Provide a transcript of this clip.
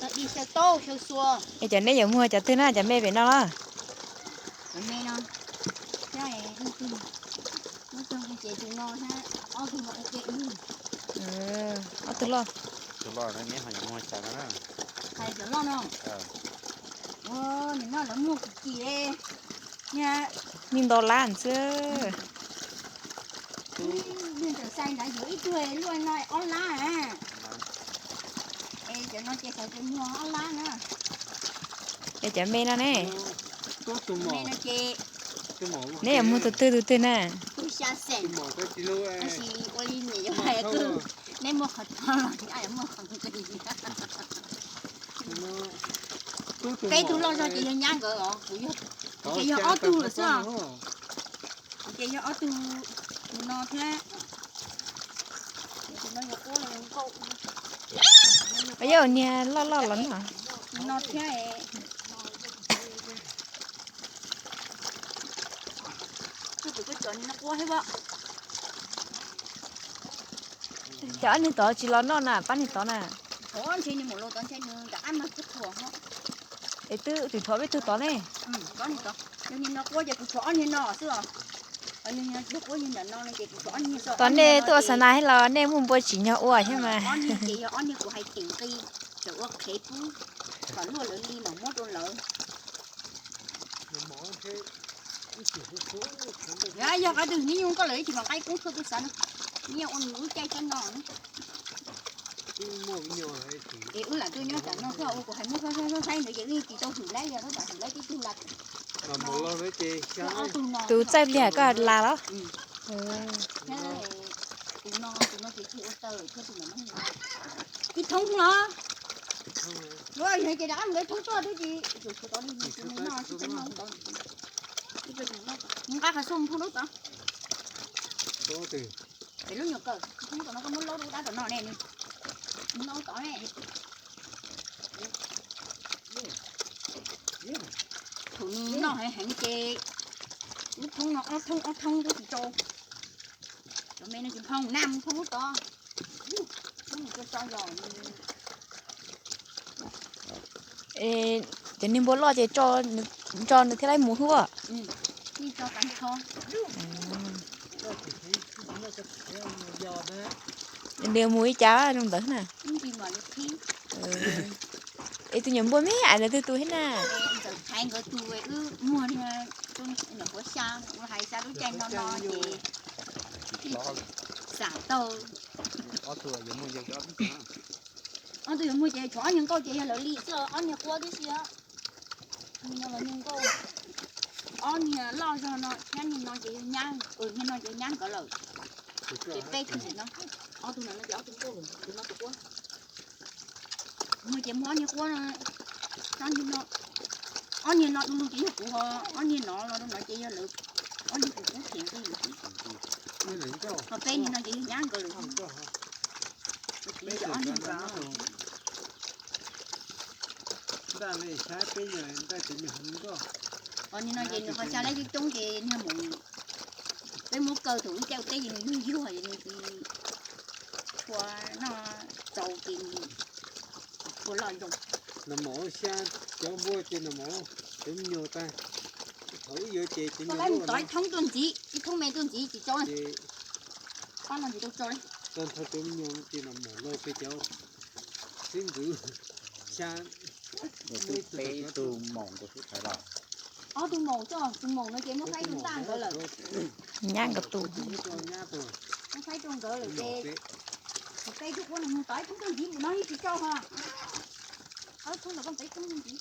Tau dig xyaw taub xyaw xua. Es cov neb yuav muag cov twg na, cov me pem no los? Cov me no, thiab muab cog ces tus no thiab ob tug no ua ke. Ob tug loj. Tus loj neb ho yuav muag cas no na? Hais cov loj no. Ua, nim no lawv muag kim kim li. Niag ntau lab xwb. Niag ntawm xais nrad yuav ib tug luaj no ob lab. Es cov no ces xav tias muag ob lab na. Es cov me no ne? Me no ces neb yuav muag tus twg tus twg na? Tus xya xees. Tab sis ua li niam yau hais, neb muag qhov tod los neb yuav muag qhov nqis. Peb tug loj zog ces yog nyab nkawd os, kuv yog, ces yog ob tug lawm xwb os. Ces yog ob tug, tus no thiab. Yog niag loj loj los no. Tus no thiab. Cov ob niag tod tsis los noj na, pab niag tod na. Es twb tsis thov peb tug tod ne. Yog niag no quab ces kuv tshuav ob niag no xwb os. Yog niag quab yog nram no no ces kuv tshuav ob niag xwb. Tom nej tuaj ua xa nas thiab los nej muaj npua tsim nyog ua thiab mas. Ob niag ces yog ob niag kuv hais keem nqi, tseem ua qhev pub kom luag lawv li mam muab rau lawv. Yog qhov twg neb nyuj koj lawm ib tsis mam nqaij koob tshuaj tuaj xav no. Neb ua nws lub caij tsob no. Es wb lam tuaj nyob tsam no thiab ua kuv hais muab saib saib ntawd ces wb tsis tau hwm lawm, yog tsam hwm lawm tib tug lawm. Tus txaij pliag koj las los? Tus no, tus no ces tsis ua taw thiab tus no. Ib thoob los? Yog ces rov qab mus ib thoob tuaj twb tsis, tus no tsis tau noj tsis tau noj. Nqa qhov xub phoob lub tod. Es lub nyuam kawm, phoob tom no koj muab laub rau dab tom no ne. Noj tod ne. Thaum nws noj heev heev ces lub thoob no ob thoob ob thoob twb tsis tau. Cov me no tsis phoob, naj mus phoob lub tod. Cov niag npua loj ces tso nws thiaj li mus hwb. Nws mus ib cav zoo ntawd na. Es tus nyuam npua me ais ntawd twg tus thiab na? Ntxawm Thaiv nkawd tus, wb muag niag nyuam qhuav xya, ua hais xya lub caij no no ces xam tau. Ob tug yuav muag ces tshuav ob niag nkauj ces yog lawv li xwb, ob niag quab tib si. Niag no los niag nkauj. Ob niag loj zog no thiab niag no ces yog nyab, niag no ces yog nyab nkawd lawm. Ces peb tug no, ob tug no ces ob tug nkauj, tus no tus quab. Muag ces muag ob niag quab no, ob niag no du lug ces yog kuv, ob niag no los rau no ces yog lawv, ob niag kuv kuv qhev nqi. Ho peb niag no ces yog nyab nkawd lawm. Ob niag no. Ntaj li saib peb nyuag ntaj cov nyuag hauv nkoj. Qhov niag no ces nws qhov xya lab coob coob ces niag mus, peb muab kaw thaum ub caij ua teb ces nws yuag yuag ces nws tsis tshua noj txaus ces nws tshua loj zoo. Nws mus xya cov npua ces nws mus cov me nyuam tag. Thaum ub yuav ces cov me nyuam tod ib thoob tuaj ntxiv, ib thoob me tuaj ntxiv tsis tso. Pab no tsis tau tso li. Tag nrho cov me nyuam ces nws mus los peb cov xib ntsws xya. Ob tug maum xwb, tus maum no ces muab faib rau ntaj nkawd lawm. Nyab nkawd tus. Muab faib rau nkawd lawm ces, peb tug quab no mus tod ib thoob tuaj ntxiv mus no yeej tsis tso ho. Ob thoob no koj mus tod ib thoob tuaj ntxiv.